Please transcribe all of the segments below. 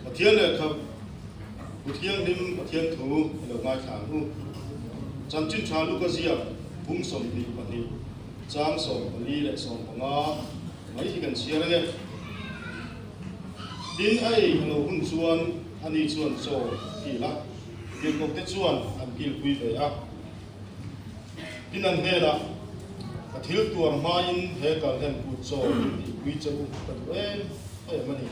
Pathian lehkha Bu Thianghlim Pathian thu i lo ngaithla ang u. Chanchin tha Luka ziak bung 22 chang 14 leh 15 mai hi kan chhiar ange. Tin, a ei a lo hun chuan ani chuan chaw a kil a, tirhkohte chuan an kilpui ve a. Tin, an hnenah, Ka thil tuar hmain he kalhen kut chaw tihpui che u ka duh em em a ni.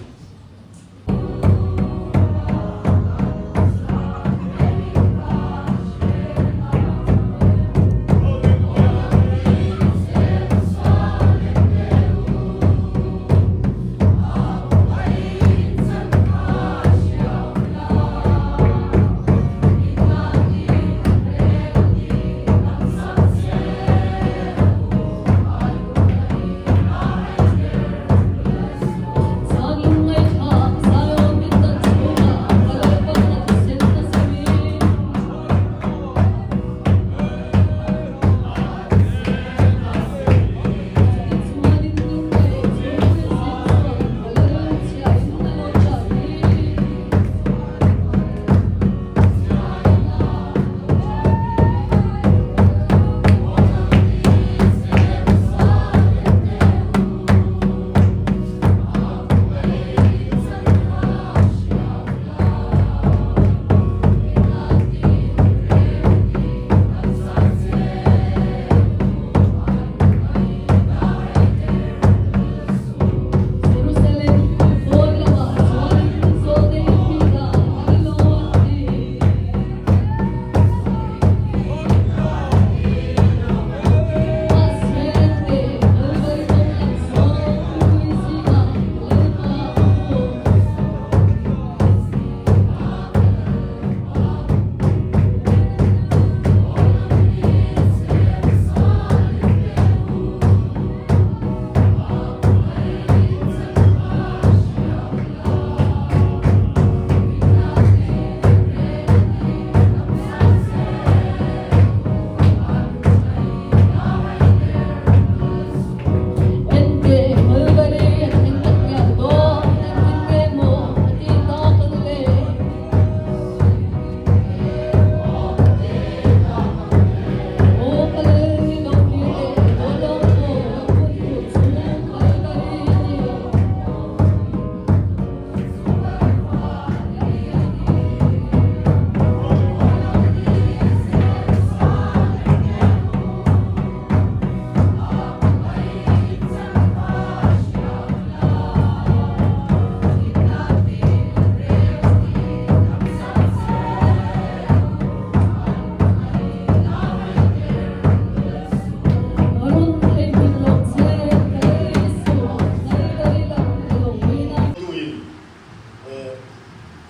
Tuin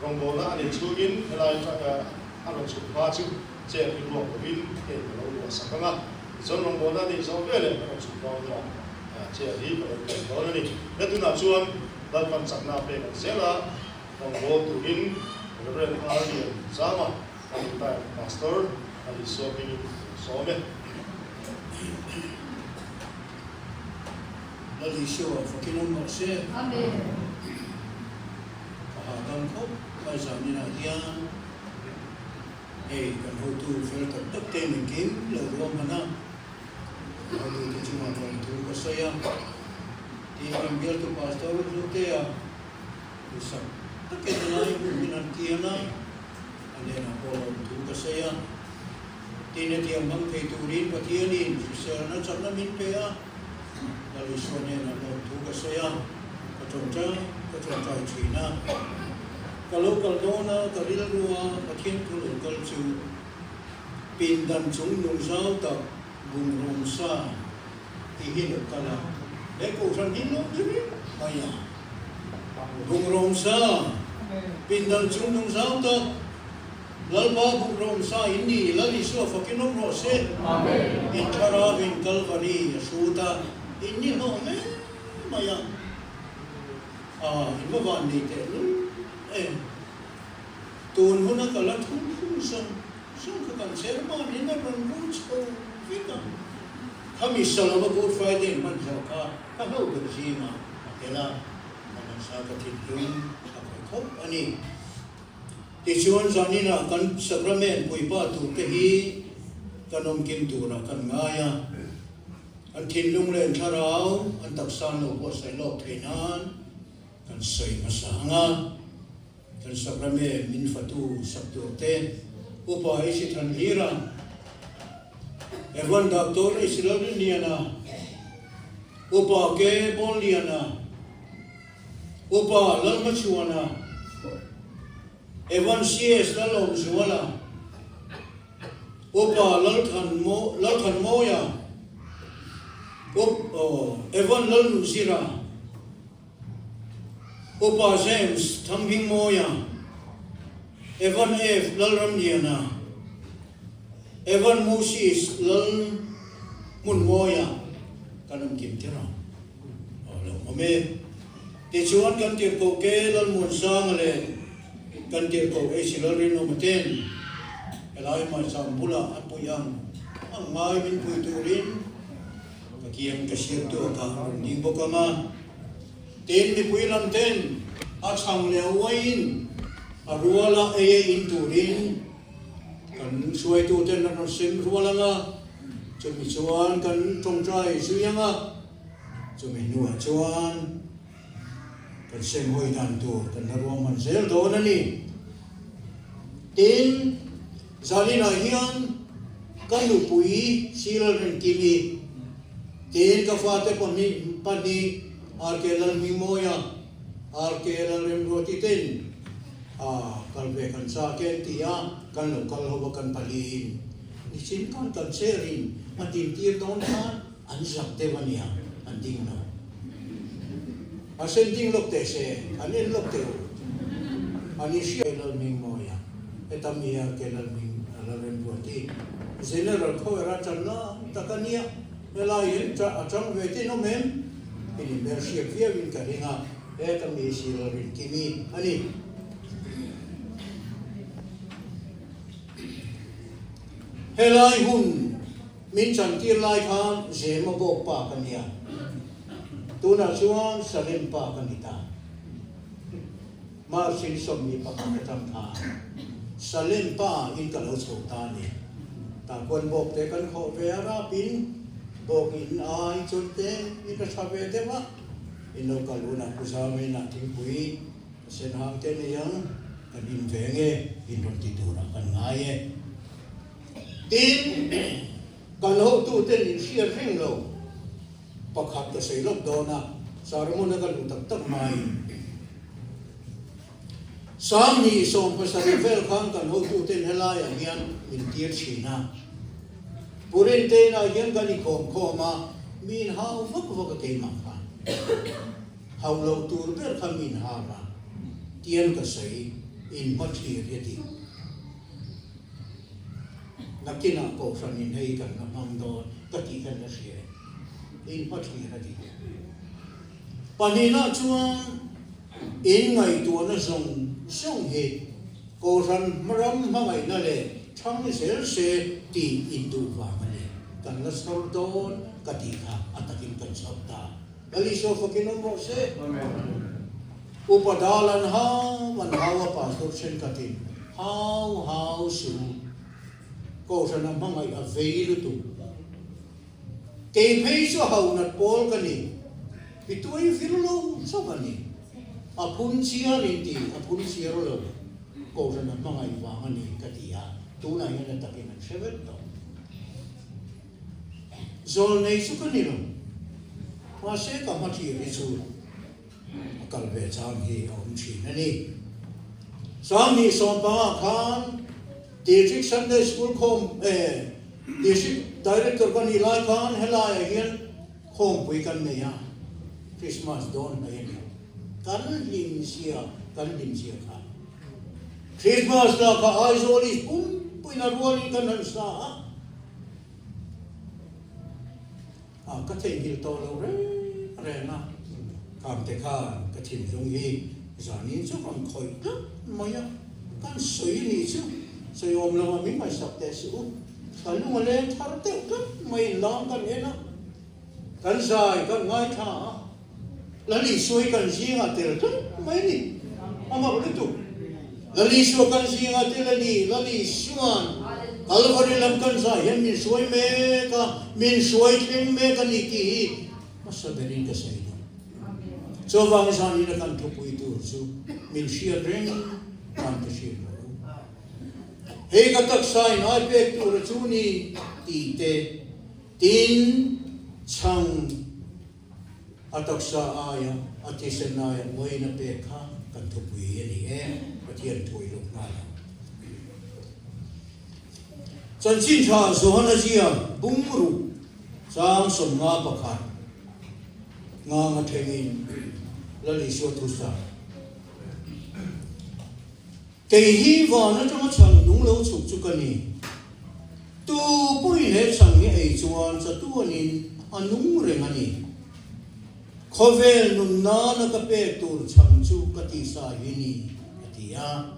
rawngbawlna a neih chhungin helai a rawn chhuk hma chu chair hi ruak lovin hei ka lo luah sak ang a, tichuan rawngbawlna a neih zawh veleh a rawn chhuk dawn nia chair hi ka lo pek dawn a ni. He tunah chuan Lalpan chakna a pek ang zel a, rawngbâwl turin Rev. R. Lian Zama kan retired Pastor a ni Suakin sawm e. Lal Isua fakin awm rawh se. Amen. Ka hahdam khawp mai zaninah hian hei kan hotu fel tak tak te engkim lo ruahman a, kan hotute chungah lawmthu ka sawi a, tin kan bialtu Pastor Hlutea duhsak takin helai hun min han kian a, a hnenah pawh lawmthu ka sawi a. Tin hetiang hmang thei turin Pathianin hriselna chakna min pe a, Lal Isua hnenah lawmthu ka sawi a, ka tawngtai ka tawngtai thin a. Ka lo kal dawn a, ka rilru a Pathian thu lo kal chu pindan chung nung zau tak bungrawn sa tih hi lo kal a, he kohhran hi lo ni reng mai a. Bungrawn sa pindan chung nung zau tak Lalpa bungrawn sa in ni, Lal Isua fakin awm rawh se. In thlarau in Kalvari a hrut a, in ni hlawh hle mai a. A, in va van nei teh lul em. Tun huna ka la thu hlum zawng zawng kha kan chairman in a rawn ru chho vek a. Khami Salama Good Friday hman zawh kha ka hlo ber zingah a tel a. Ka nasa ka thinlung a khawih khawp a ni. Tichuan zaninah kan Sacrament puipa turte hi kan awmkim turah kan ngai a. An thinlung leh an thlarau, an taksa an lo buatsaih lawk theih nan kan sawi hmasa ang a. Kan Sacrament min fatu sak turte Upa i si than hlir a, Evan Doctor i si Lalrinliana, Upa Ke Bawnliana, Upa Lalhmachhuana, Evan CS Lalawmzuala, Upa Lalthanmawia, Evan Lalnunzira, Upa James Thanghmingmawia, Evan F Lalramliana, Evan Moses Lalhmunmawia kan awm kim tir a, aw lo awm e. Tichuan kan tirhkoh ke Lalmuansanga leh kan tirhkoh AC Lalrinawma ten helai hmaicham bulah an puih ang ang ngai min pui turin Ka kiang ka siamtu a kah rawn ding bawk ang a, tin mipui lam ten a chhang leh a uaiin a ruala ei a in turin kan hruaitu ten an rawn sem rual ang a, chumi chuan kan tawngtai zui ang a, chumi hnuah chuan kan sem hawi dan tur kan la ruahman zel dawn a ni. Tin, zaninah hian ka nupui Sir Remkimi, tin ka fate pahnih RK Lalhmingmawia, RK Lalremruati ten a kal ve kan chak e an ti a, kan lo kal ho a kan paliin nichin khan kan chair-in a dintir dawn khan an zak deuh a nia, an ding lo. A sen ding lawk teh se, an en lawk teh u. An i hria Lalhmingmawia, heta mi a ke Lalhming Lalremruati, General Khawera tan la tak a nia, helai hi a tang ve te nawm em? In inhmel hriat viau in ka ring a, heta mi si Lalrinkimi a ni. Helai hun Min chantir lai khan Zema bawk pa ka nia. Tunah chuan Salem pa ka ni ta. March-in 21 atang khan Salem pa in ka lo chho ta a ni. Tah kuan bawk te kan khawh ve a rapin bawk in ai chuan te in ka tha ve deuh a. In lo kal hunah Pu Zaumainah thingpui ka sen hang te nei ang, kan in ve nge in rawn ti turah kan ngai e. Tin, kan hotuten in hriat reng lo pakhat ka sawi lawk dawn a, Sarahmuna ka luh tak tak hmain 27 vel khan kan hotuten helaiah hian min tir thin a, Purin te inah hian kan ikhawm khawm a, mi in hau vak vak a keimah khan hau loh tur ber kha mi in hau a, tian ka sawi in hmathlir hi a ti. Nakinah kohhran in hei kan la hmang dawn ka tih khan la hria e. In hmathlir a ti. Pahnihna chuan in ngaihtuahna zawng zawng hi kohhran ram hmangaihna leh thang zel se tih in duh vang a ni. Kan la chhawr dawn ka tih kha a takin kan chhawr ta. Lal Isua fakin awm rawh se. Upa dal an hau an hau a pastor thenkhatin hau hau su kohhran a hmangaih a vei lutuk. Kei phei chu hau nat pawl ka ni. I tuai vir lo chauh a ni. A phun chiar in ti a phun chiar lo kohhran a hmangaih vang a ni ka ti a, tunah hian a takin an hre vek tawh. Zawlnei chu ka ni lo. Mahse ka hmathlir hi chu a kal ve chang hi a awm thin a ni. 2015 khan District Sunday School khawm eh District Director ka nih lai khan helaiah hian khawmpui kan nei a, Christmas dawn hnai a ni. Kan hlim zia kan hlim zia kha. Christmas lah kha Aizawl is pumpuina rualin kan han sa a. A ka theihnghilh tawh lo reng reng a, Kamte khan ka thinlung hi zanin chu rawn khawih tlat mai a, kan sawi nih chu sawi awm lo a min ngaihsak teh suh u, ka lung a leng thar deuh tlat mai in lam kan en a, kan zai kan ngaithla a. Lal Isua hi kan zingah tel tlat mai a ni. A mak lutuk. Lal Isua kan zingah tel a ni. Lal Isua'n Kalvari lam kan zah hian min hruai mek a, min hruai thleng mek a ni tih hi hmasa berin ka sawi duh. Chuvang zanin a kan thupui tur chu min hriat reng nan ka hriat rawh u. Hei ka taksa in ai pek tur a chu ni tih te, tin chhang a taksa aia a thisen aia uain a pek kha kan thupui a ni e, Pathian thu i lawm nghal ang. Chanchin tha Johana zia bungruk chang 51 ngang a thlengin Lal Isua thusa. Kei hi van atanga chhang nung lo chhuk chu ka ni. Tu pawhin he chhang hi ei chuan chatuanin a nung reng a ni. Khawvel nun nana ka pek tur chhang chu ka tisa hi ni, a ti a.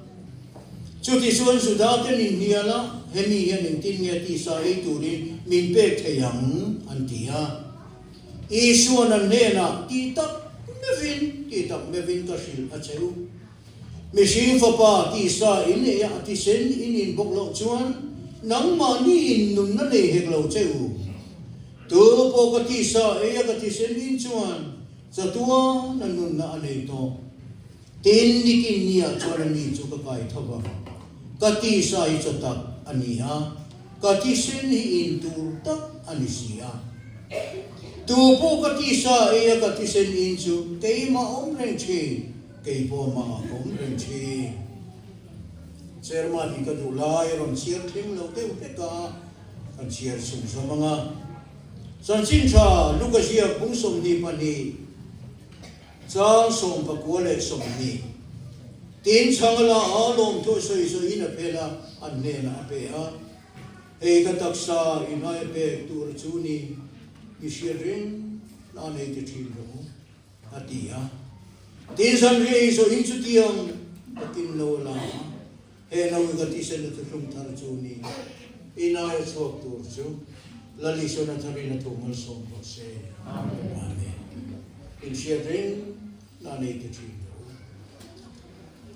Chuti chuan Juda te nin hnial a, Hemi hian engtin nge tisa ei turin min pek thei ang? an ti a. Isuan an hnenah, Ti tak meuhin, ti tak meuhin ka hrilh a che u. Mihring fapa tisa in ei a, a thisen in in bawk loh chuan nangmahni in nunna nei hek lo che u. Tu pawh ka tisa ei a ka thisen in chuan chatuan a nunna a nei tawh. Tin, nikin niah chuan a ni chu ka kai tho vang. Ka tisa hi chaw tak a ni a, ka thisen hi in tur tak a ni si a. Tu pawh ka tisa ei a ka thisen in chu keimah awm reng thin. Kei pawh mah ka awm reng thin. Chairman hi ka duh lai a rawn chhiar thleng lo deuh hlek a, kan chhiar chhung zawm ang a. Chanchin tha Luka ziak bung 22, chang 99. Tin chhang a la a, lawmthu a sawi sawiin a phel a, an hnenah a pe a. Hei ka taksa i hnaia pek tur chu ni, i hriat reng la nei ti thin rawh u. A ti a. Tin zanriah i zawhin chutiang takin lo a la a, he no i ka tisen a thuthlung thar chu ni, i nai a chhuak tur chu Lal Isuan a tharin a thu malsawm rawh se. Amen. Inhriat reng na nei ti thin rawh u.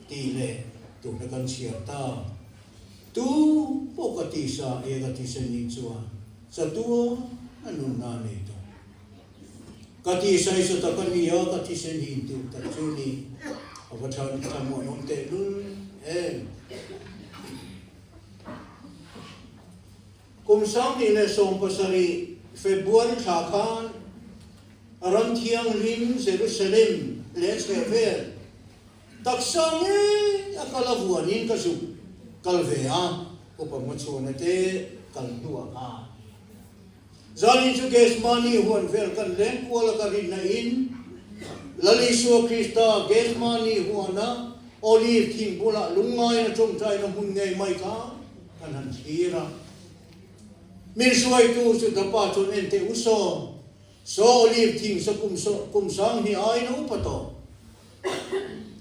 Tih leh tuna kan chhiar ta. Tu pawh ka tisa e ka tisen ning chuan chatua a nunna nei tawh. Ka ti saisa tak a ni a, ka thisen hi intur tak chu ni. A va tha tha muanawm tehlul em. Kum 2017 February thla khan ram thianghlim Jerusalem leh chhehvel taksa ngei a kal a vuanin ka zuk kal ve a, upa hmachhuana te kal hnuah khan. Zanin chu Gethsemane huan vel kan leng kual a ka rinna in Lal Isua Krista Gethsemane huana Olive thing bulah lungngaina tawngtaina hmun ngei mai kha kan han thlir a. Min hruaitu chu Dapa chuan en teh u saw, saw Olive thing saw kum saw kum 2000 aiin a upa tawh.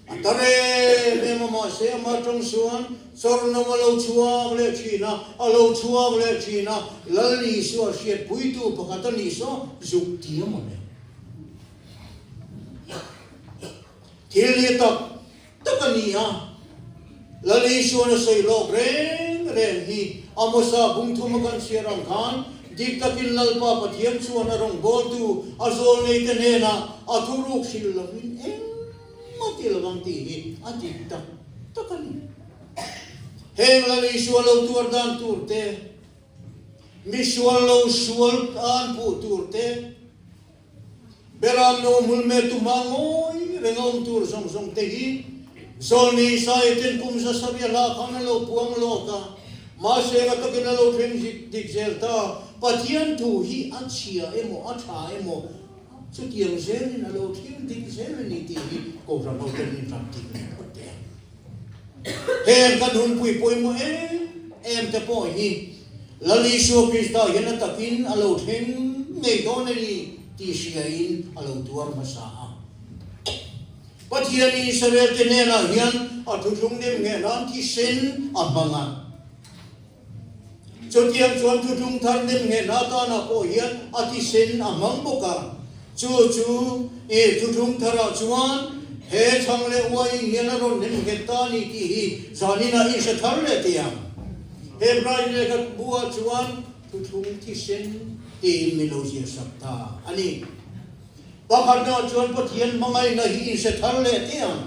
A ta rem em a mahse ama tawng chuan chawrno a lo chhuak leh thin a, a lo chhuak leh thin a, Lal Isua hriatpuitu pakhat a nih saw zuk ti a mawle. Thil hi tak tak a ni a, Lal Isuan a sawi lawk reng reng hi Amosa bungthum a kan chhiar ang khan dik takin Lalpa Pathian chuan a rawngbawltu a zawlneite hnenah a thuruk hrilh lovin engmah ti lovang tih hi a dik tak tak a ni. Heng Lal Isua lo tuar dan tur te, misual lo sual tan puh tur te, Beram no hmul me tu hma ngawi reng a awm tur zawng zawng te hi Zawlni Isaia ten kum 700 hla khan a lo puang lawk a, mahse nga takin a lo thleng zik dik zel ta. Pathian thu hi a chhia emaw a tha emaw chutiang zelin a lo thleng dik zel a ni tih hi Kohhran ho ten in ram dik leh phawt teh ang. Heng kan hunpui pawimawh em em te pawh hi Lal Isua Krista hian a takin a lo thleng ngei dawn a ni tih hriain a lo tuar hmasa a. Pathian Israelte hnenah hian a thuthlung nem ngheh nan thisen a hmang a. Chutiang chuan thuthlung thar nem nghehna atana pawh hian a thisen a hmang bawk a. Chu chu i thuthlung tharah chuan he chhang leh uaiin hian a rawn nem nghet ta a ni tih hi zaninah i hre thar leh teh ang. Hebrai lehkha buah chuan thuthlung thisen tiin min lo ziahsak ta a ni. Pakhatnaah chuan Pathian hmangaihna hi i hre thar leh teh ang.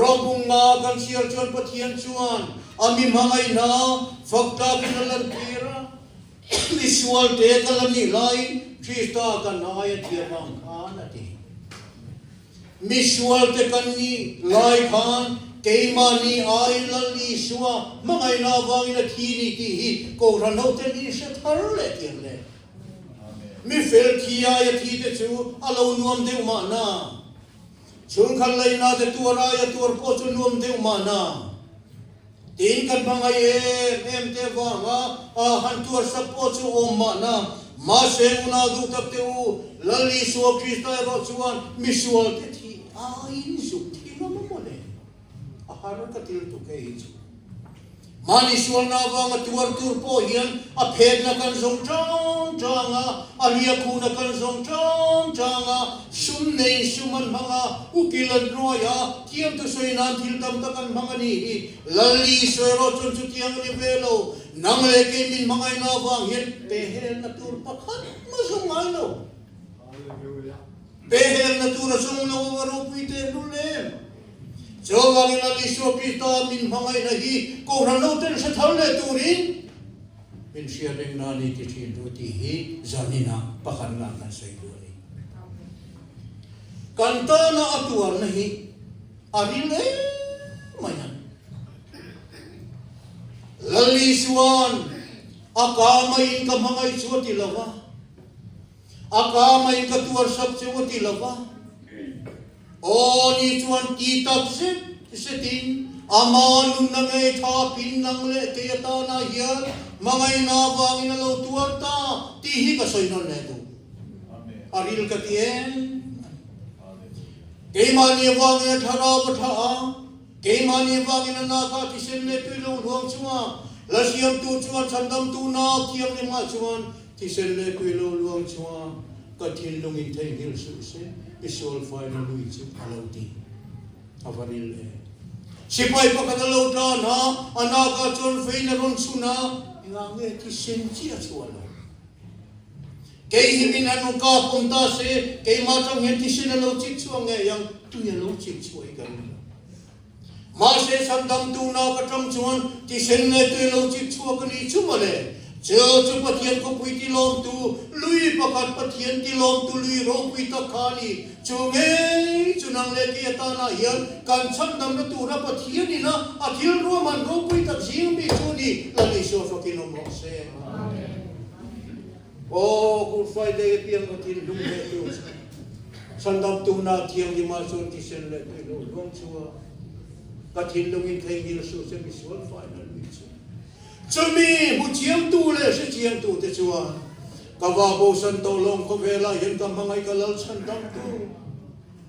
Rawpung nga kan chhiar chuan Pathian chuan a mi hmangaihna fak tlakin a lantir a. Misual te ka la nih laiin Krista kan ai a thiam ang khan a ti. Misual te kan nih lai khan keimahni ai Lal Isua hmangaihna avangin a thi ni tih hi Kohhran ho ten in hre thar leh tiang le. Mi fel thi ai a thi te chu a lo nuam deuh mahna. Chhungkhat leina te tuar aia tuar pawh chu nuam deuh mahna. Tin kan hmangaih em em te vanga a han tuar sak pawh chu awm mahna. Mahse unau duh tak te u, Lal Isua Krista erawh chuan misual te thih aiin zuk thi ngam a mawle. A har ka til tuk hei hi chu. Mahni sualna avanga tuar tur pawh hian a phetna kan zawng chang chang a, a riakhuna kan zawng chang chang a, sum nei sum an hmang a, ukil an ruai a, thiam thusawi nan thil tam tak an hmang a ni hi. Lali sawi erawh chuan chutiang a ni ve lo. Nang leh kei min hmangaihna avang hian pehelna tur pakhat mah zawng ngai lo. Pehelna tur a zawng lo a ropui teh lul em? Chuvangin Lal Isua Krista min hmangaihna hi Kohhran lo ten hre thar leh turin min hria reng na ni ti thin ru tih hi zaninah pakhat lah kan sawi duh a ni. Kan tana a tuarna hi a ril em mai a. Lal Isua'n a ka maiin ka hmangaih chu a ti lo va. A ka mai ka tuar sak che u ti lo va, Aw ni chuan ti tak zet zetin ama nunna ngei tha pin nang leh kei atana hian hmangaihna avangin a lo tuar ta tih hi ka sawi nawn leh duh. A ril ka ti em a ni. Keimahni avangin a thlarau a tha a, keimahni avangin a naka thisen leh tui lo hluang chunga la siamtu chuan chhandamtu nau thianghlimah chuan Thisen leh tui lo luang chunga ka thinlung in theihnghilh suh se, i sual faina lui chu a lo ti. A va ril e. Sipai pakhat a lo tan a, a nakah chuan vein a rawn chhun a, engah nge thisen chi a chhuah lo? Kei hi min han kap awm ta se, keimah atang hian thisen a lo chik chhuak ngei ang, tui a lo chik chhuah hi ka ring lo. Mahse Sandam tuna ka tang chuan thisen leh tui lo chik chhuak a ni chu mawle. Chu chu Pathian khawpui ti lawmtu lui pakhat Pathian ti lawmtu lui ropui tak kha a ni. Chu ngei chu nang leh kei atanah hian kan chhandamna tura Pathian ina a thil ruahman ropui tak zing bik chu a ni. Lal Isua fakin awm rawh se. Aw, Good Friday apiang ka thinlung leh tur chu Sandam tuna thianghlimah chuan thisen leh tui lo luang chu a ka thinlungin theihnghilh suh che misual faina lui chu. Chumi hmu chiangtu leh hre chiangtute chuan ka va bosan tawh lawng khawvelah hian ka hmangaih ka lal chhandamtu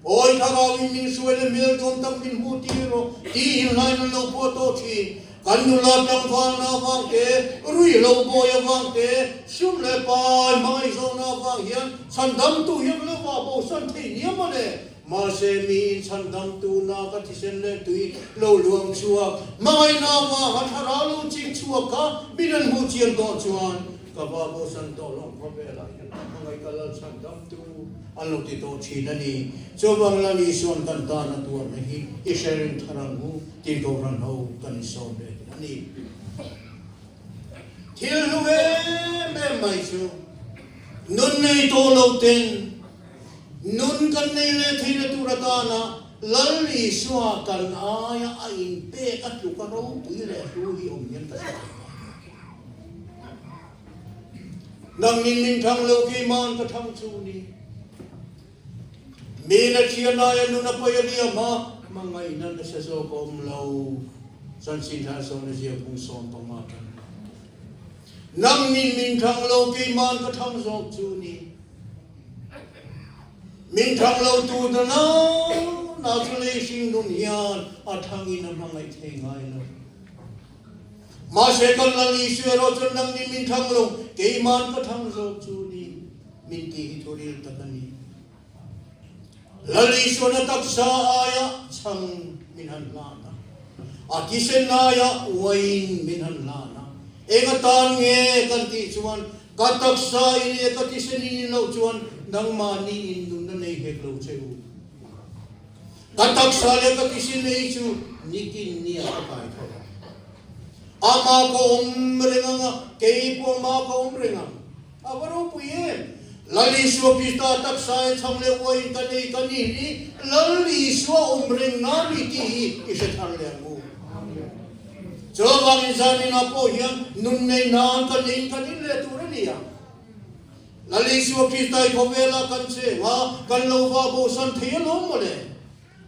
Awi thlarauin min hruai leh hmel dawn tak min hmuh tir rawh tiin hlain an lo phuah tawh thin. Kan nula tlangvalna avang te, rui lo bawi avang te, sum leh pai hmangaihzawhna avang hian chhandamtu hian lo vah bosan thei niam a le. Mahse miin chhandamtu na ka thisen leh tui lo luang chhuak hmangaihna avanga thlarau lo chik chhuak kha min an hmuh chian tawh chuan ka vah bosan tawh lawng khawvelah hian ka hmangaih ka lal chhandamtu An lo ti tawh thin a ni. Chuvang Lal Isuan kan tan a tuarna hi i hre reng thar ang u tih Kohhran ho kan insawm ve duh a ni. Thil hlu em em mai chu nun nei tawh lo ten nun kan nei leh theihna tur atana Lal Isua kan aia a inpek a tluk a ropui leh hlu hi awm hian ka hre thei ngai lo. Nang nin min thang lo keima'n ka thang chu ni. Mi na thian aia nun a pawi a liam a, hmangaihna nasa zawk a awm lo. Chanchin tha zawhna zia kung 15 tan. Nang nin min thang lo keima'n ka thang zawk chu ni. Min thang lo tu ta na na chu lei hring nun hian a thangin a hmangaih thei ngai lo. Mahse kan Lal Isua erawh chuan nang ni min thang lo, keima'n ka thang zawk chu ni. min tih hi thuril tak a ni. Lal Isuan a taksa aia chhang min han hlan a, a thisen aia uain min han hlan a. Eng atan nge kan tih chuan ka taksa in leh ka thisen in in loh chuan nangmahni in nunna nei hek lo che u. Ka taksa leh ka thisen ei chu nitin nia ka kai tho a. Amah ka awm reng ang a, kei pawh amah ka awm reng ang. A va ropui em! Lal Isua Krista taksa e chhang leh uaiin ka nei ka nih hi Lal Isua awm reng na ni tih hi i hre thar leh ang u. Chuvangin zaninah pawh hian nun nei nan kan in kan in leh tur a ni ang. Lal Isua Krista i khawvelah kan cheng a, kan lo va bosan thei alawm mawle.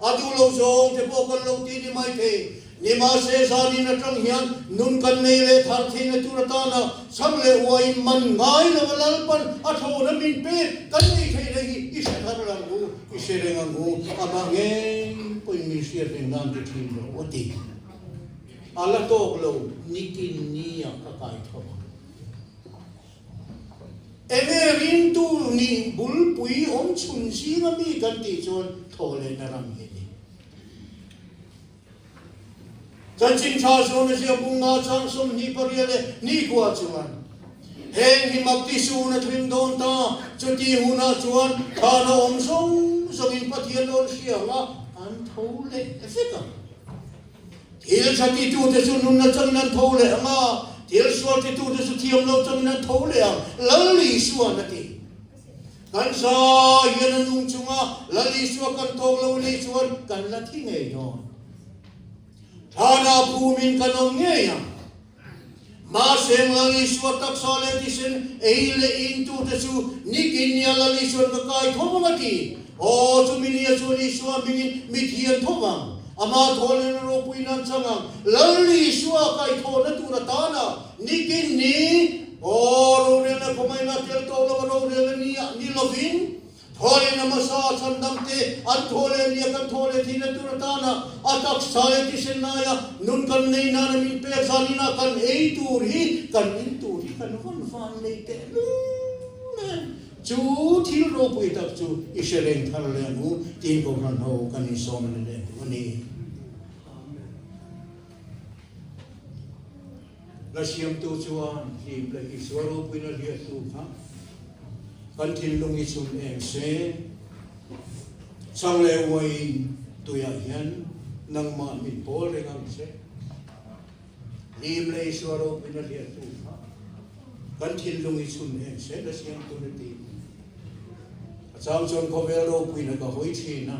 A duh lo zawng te pawh kan lo ti ni mai thei. Nimahse zanin atang hian nun kan nei leh thar theihna tur atana chhang leh uaiin man ngai lo a Lalpan a thlawhna min pek kan nei theih leh hi i hre thar lang u, i hre reng ang u, amah ngei pawhin min hriat reng nan ti thin lo a ti. A la tawk lo nikin nia ka kai tho ang. Enge ringtu nih bulpui awm chhun zinga mi kan tih chuan thawhlehna ram hi a ni. Chanchin tha zawn a ziak bunga chang 28 leh nikua chuan heng hi mak ti sun a thleng dawn ta, chuti hunah chuan thana awm zawng zawngin Pathian rawn hria anga an tho leh vek ang. Thil tha titute chu nunna changin an tho leh ang a, thil sual titute chu thiam lo changin an tho leh ang, Lal Isua'n a ti. Kan za hian a nung chunga Lal Isua kan tawk lo nih chuan kan la thi ngei dawn. Thana phumin kan awm ngei ang. Mahse, Lal Isua taksa leh thisen ei leh in tute chu nikin nia Lal Isua'n ka kai tho vang a ti. Aw, chumi nia chuan Isua hmingin mithi an tho vang. Ama thaw leh na ropui nan chang ang. Lal Isua kai thawhna tur atana nikin ni, aw, rorelna khawmaina tel tawh lova rorelna nia ni lovin, Thawhlehna hmasa chhandam te an thawhleh nia kan thawhleh theihna tur atana a taksa leh thisen laia nun kan nei nana min pek zanina kan ei tur hi kan in tur hi kan vawn van nei teh lul e. Chu thil ropui tak chu i hre reng thar leh ang u tiin Kohhran ho kan insawm leh leh duh a ni. La siamtu chuan hlim leh Isua ropuina hliahtu kha kan thinlung i chhun eng se. Chhang leh uaiin tuiah hian nangmah min pawl reng ang che. Hlim leh Isua ropuina hliahtu kha kan thinlung i chhun eng se la siamtu na ti. A chang chuan khawvel ropuina ka hawi thin a.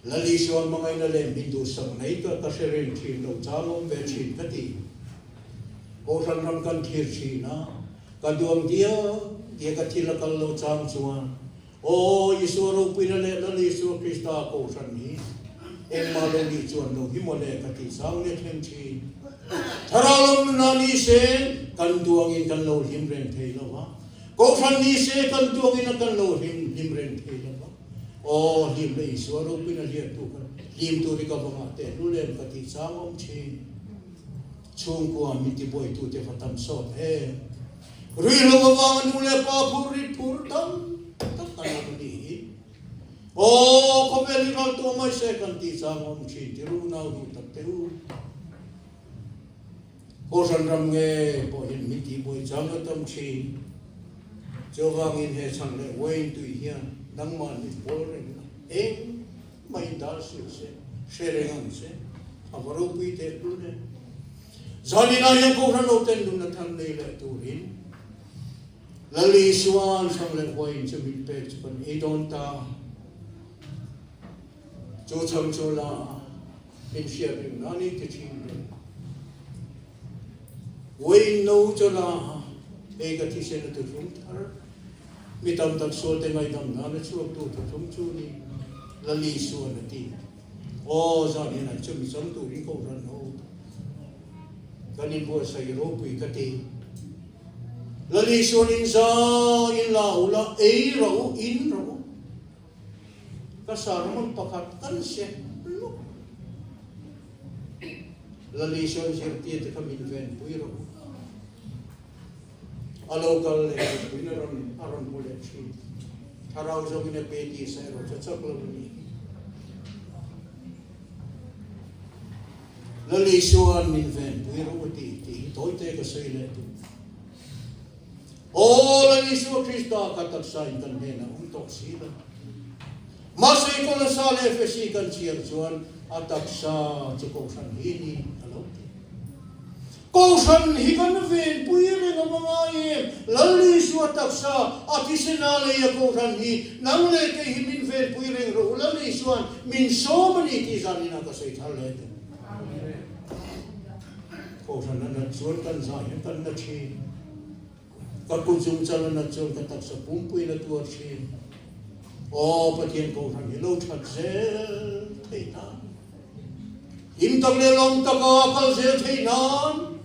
Lal Isua hmangaihna leh min duhsak mai ka ka hre reng thin lo chang awm ve thin ka ti. Kohhran ram kan thlir thin a, ka duang diak diak a thil a kal lo chang chuan Aw Isua ropuina leh Lal Isua Krista kohhran hi engmah lo nih chuan lo hi mawle ka ti chang let reng thin. Thlarau lam nunah ni se kan duangin kan lo hlim reng thei lo va, kohhran ni se kan duangin a kan lo hlim hlim reng thei lo va. Aw, hlim leh Isua ropuina hliahtu kha hlim tur i ka va ngah teh hlul em ka tih chang awm thin. Chhungkua min tibuaitute va tam sawt em. Ruihhlo avanga nu leh pa phur rit phur tam tak an awm a nih hi. Aw, khawvel hi ral tawh mai se kan tih chang awm thin ti ru nau duh tak teh u. Kohhran ram nge pawh hian min tihbuai chang a tam thin. Chuvangin he chhan leh uain tui hian nangmah min pawl reng a, eng mahin dal suh se, hre reng ang che, a va ropui teh hlun e. Zaninah hian Kohhran lo ten nun a thar nei leh turin Lal Isua'n chhan leh uain chu min pek chu kan ei dawn ta. Chu chhan chu la min hriat reng nan i ti thin hle. Uain no chu la hei ka thisen a tuthlum thar, mi tam tak sualte ngaihdam nan a chhuaktu tuthlum chu ni Lal Isua'n a ti. Aw, zan hian an chumi chang turin Kohhran ho kan inbuatsaih ropui ka ti. Lal Isua'n in za in la u la, ei rawh u, in rawh u. Ka sermon pakhat kan se luk. Lali sawn zirtir te kha min venpui rawh u. A lo kal leh mipui a rawn a rawn hmu leh thin. Thlarau zawngin a pe tih sa erawh chu chak lo a ni. Lal Isua'n min venpui rawh u tih tih hi tawite ka sawi leh duh. Aw Lal Isua Krista ka taksa in kan hnenah awm tawh si lo. Mahse Kolosa leh Efesi kan chhiar chuan a taksa chu Kohhran hi ni a lo ti. Kohhran hi kan venpui reng a va ngai em? Lal Isua taksa a thisen a lei a Kohhran hi nang leh kei hi min venpui reng rawh u Lal Isua'n min sawm a ni tih zaninah ka sawi thar leh duh. Kohhran a nat chuan kan zah hian kan na thin. Ka kut zungchal a nat chuan ka taksa pumpuiin a tuar thin. Aw Pathian Kohhran hi lo that zel thei nan, him tak leh lawm taka kal zel thei nan,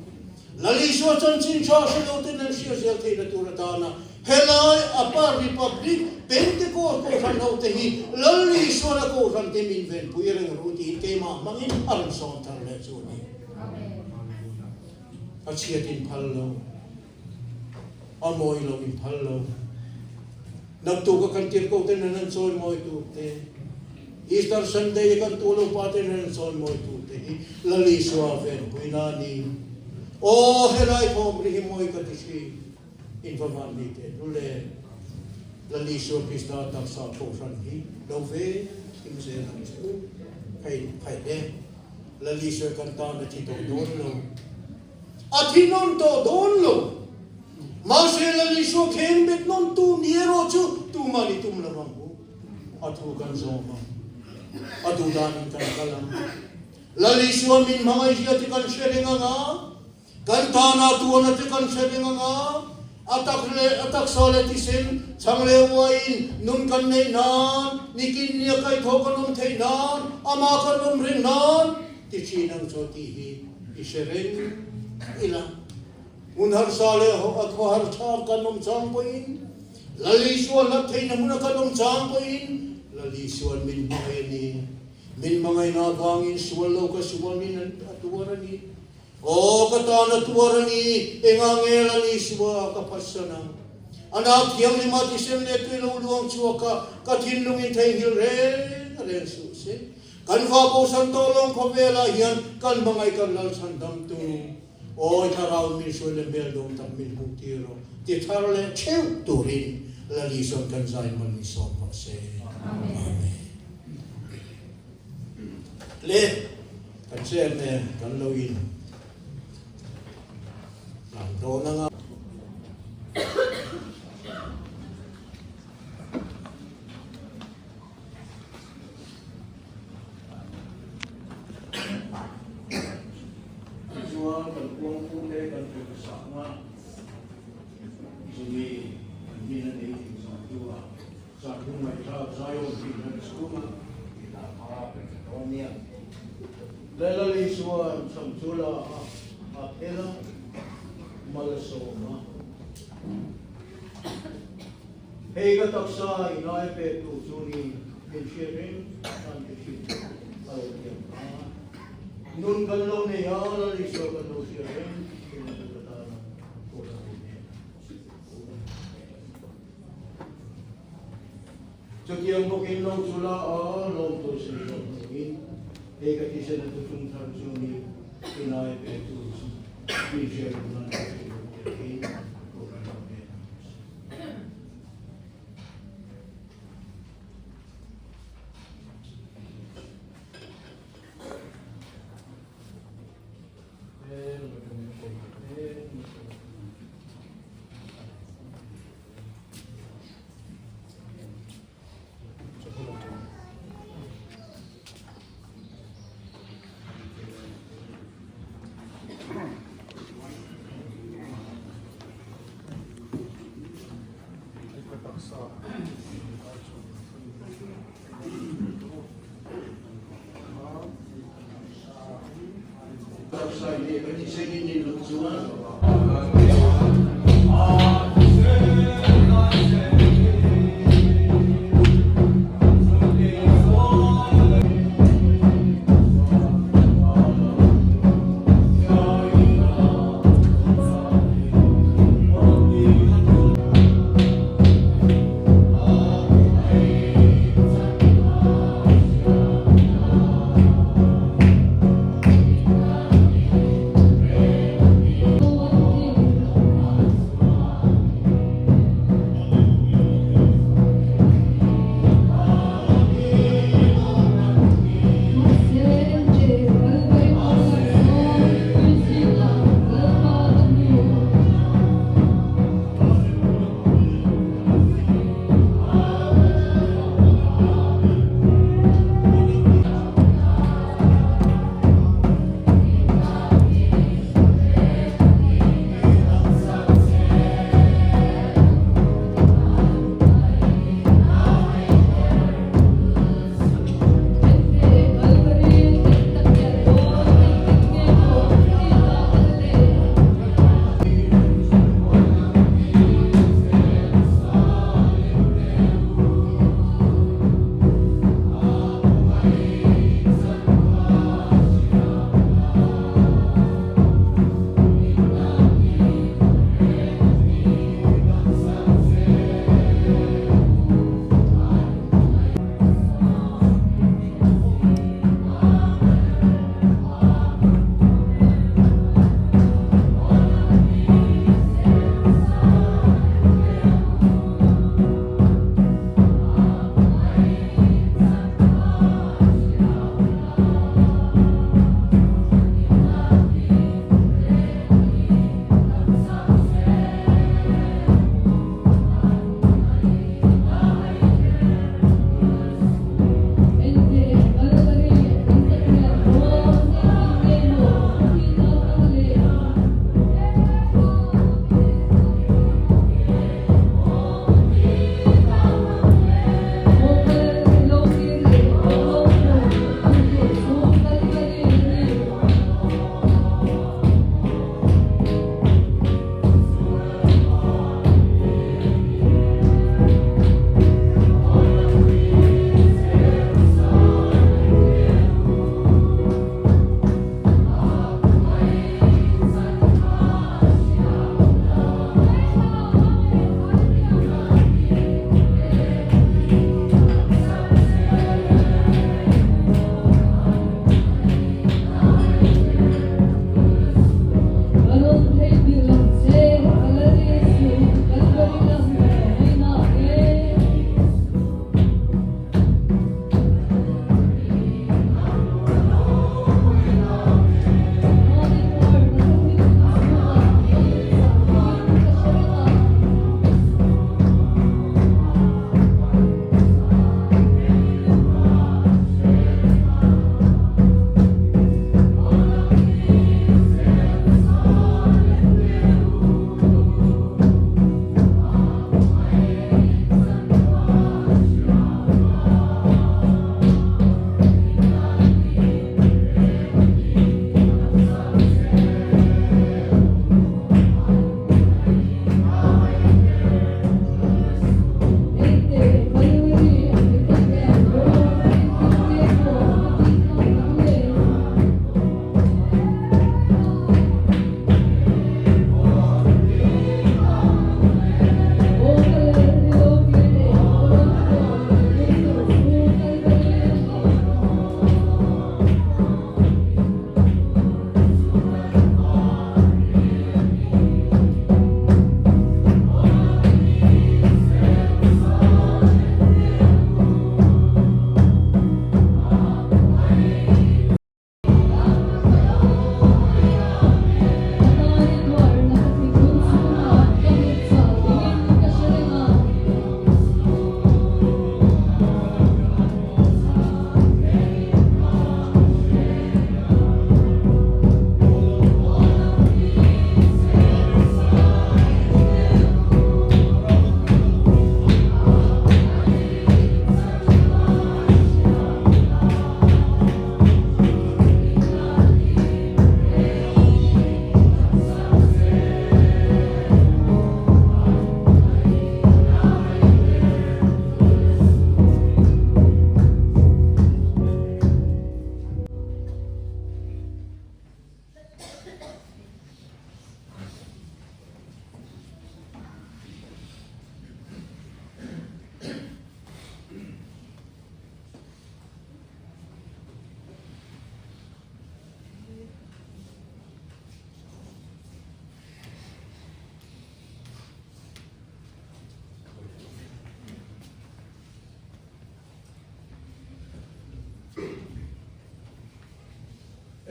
Lal Isua chanchin tha hre lo ten an hria zel theihna tur atana helai Upper Republic Pentecost Kohhran ho te hi Lal Isuana Kohhran te min venpui reng ru tiin keimah hmangin a rawn sawm thar leh chu a ni. A chhiat in phal lo, a mawi lo in phal lo. Naktuk a kan tirhkoh ten an an chawi mawi tur te, Easter Sunday a kan tu lo pa ten an an chawi mawi tur te hi Lal Isua venpuina a ni. Aw helai thawm ri hi mawi ka ti thin, in va van ni teh lul e. Lal Isua Krista taksa kohhran hi lo ve him zel ang che u. Hei, hei le. Lal Isua kan tan a thi tawh dawn lo. A thi nawn tawh dawn lo. Mahse Lal Isua kheng bet nawn tu ni erawh chu tumah ni tum lo ang u. A thu kan zawm ang. A duh danin kan kal ang. Lal Isua min hmangaihzia te kan hre reng ang a. Kan tana tuana te kan hre reng ang a, a tak leh a taksa leh thisen chhang leh uaiin nun kan neih nan, nikin nia kaihthawh kan awm theih nan, amah kan awm reng nan ti thin ang chaw tih hi i hre reng ila. Hmun harsa leh a khawhar tha kan awm chang pawhin, Lal Isua hlat theihna hmuna kan awm chang pawhin, Lal Isua'n min hmangaih a ni. Min hmangaihna avangin sual lo ka sualin a tuar a ni. Aw ka tan a tuar a ni, enga ngel a ni sua ka phatsan ang. A nak thianghlim a thisen leh tui lo luang chhuak a, ka thinlungin theihnghilh reng reng suh se. Kan va bosan tawh lawng khawvelah hian kan hmangaih kan lal chhan dam tu. Awi thlarau min hruai leh hmel dawm tak min hmuh tir rawh ti thar leh theuh turin Lal Isuan kan zai man min sawm rawh se. Amen. Le. Kan chair nen kan lo in hlan dawn ang a. Tichuan kan kuangpu te kan pe hmasak ang a, chumi kan hmin a nei thin zan chu a. Zan hung ngaihthlak Zion tih na chhunga i hla kha kan hre dawn nia. Lal Isua'n Changchula a phel a, mal a sawm a. Hei ka taksa i ngai pek tur chu ni min hriat reng nan ti thin a lo ti ang kha. Nun kan lo nei a, Lal Isua kan lo hriat reng thin a duh atana Kohhran hun nen. Chutiang bawkin lo chu la a, lawm tur si zawk hnuin hei ka thisen a tuchung thar chu ni i lai ve tur chu mi hriat duh nan ka hrilh lo che hi Kohhran ho hnenah ka sawi.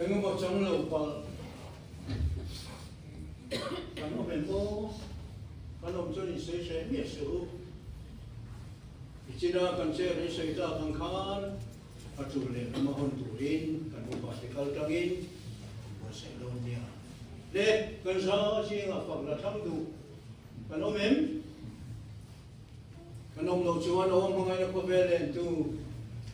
Engemaw chang lo palh kan awm em aw? Kan awm chuan insawi hreh miah suh u. I china kan chair in sawi tak ang khan a tul leh lama hawn turin kan upa te kal tangin kan buatsaih dawn nia. Le, kan za zingah fak la thlang duh kan awm em? Kan awm loh chuan a awm hmangaihna khawvel lentu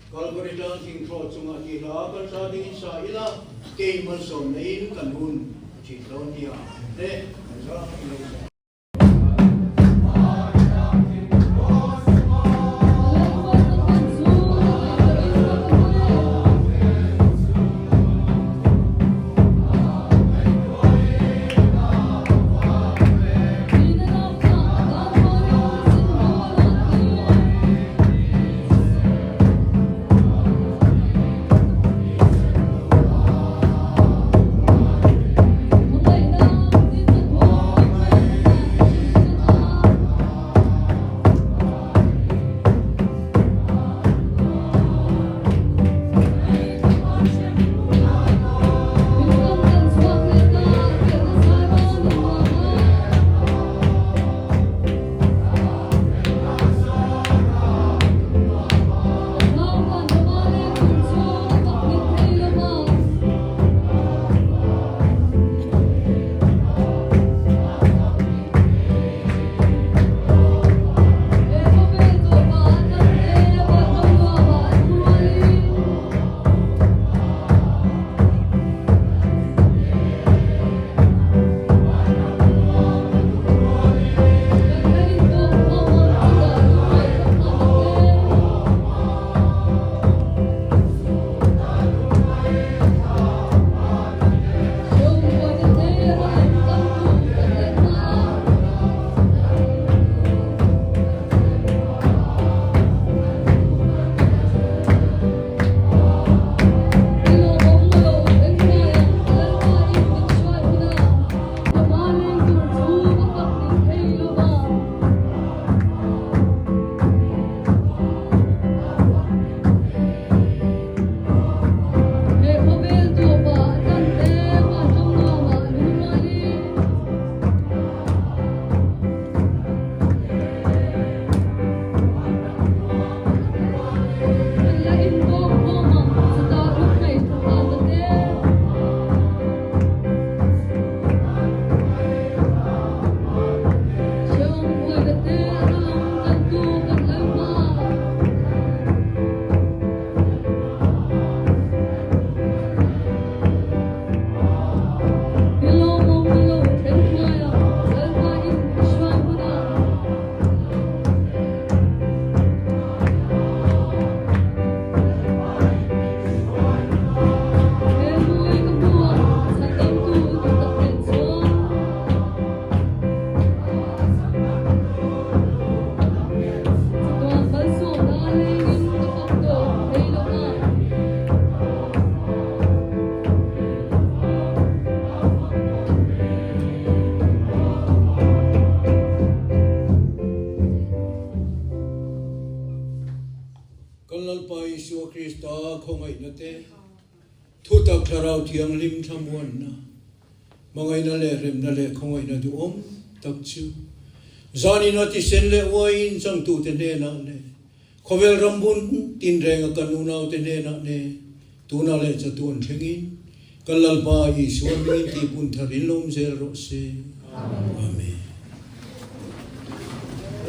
Kalvari tlang thingthlawh chungah tih hla kan sa dingin sa ila, kei malsawm neiin kan hun a ṭhin dawn nia le kan za in lo sa. Kan Lalpa Isua Krista khawngaihna te, thutak Thlarau Thianghlim thlamuanna, hmangaihna leh remna leh khawngaihna duhawm tak chu zanin a tisen leh uaiin changtute hnenah leh khawvel ram bun tinrenga kan unaute hnenah ne tunah leh chatuan thlengin kan Lalpa Isua hmingin tihpun tharin lawm zel rawh se. Amen.